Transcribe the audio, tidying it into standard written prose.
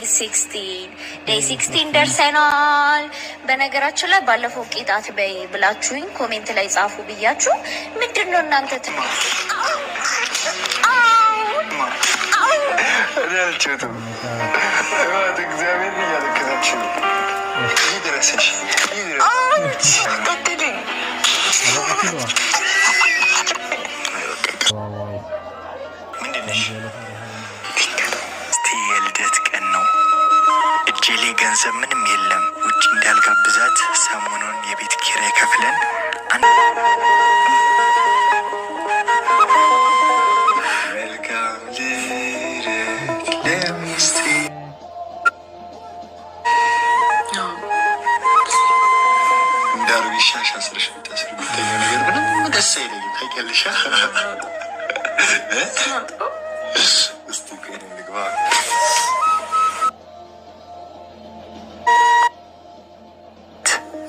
16 day 16 ደርሰናል። በነገራችን ላይ ባለፈው ቂጣት በይ ብላችሁኝ comment ላይ ጻፉ ብያችሁ ምንድን ነው እናንተ እኔ አልችልም። እግዚአብሔር እያለቀሰች ነው። ይድረስሽ፣ ይድረስሽ። ምንድን ነሽ? እስቲ የልደት ቀን ነው። እጄ ላይ ገንዘብ ምንም የለም። ውጭ እንዳልጋብዛት ሰሞኑን የቤት ኪራይ ከፍለን መልካም ልደት ለሚስቴ። እንዳርግ ሻሽ አስረሽ የምታስሪ ጉዳይ ነገር ምንም ደስ አይለኝም። ታውቂያለሽ።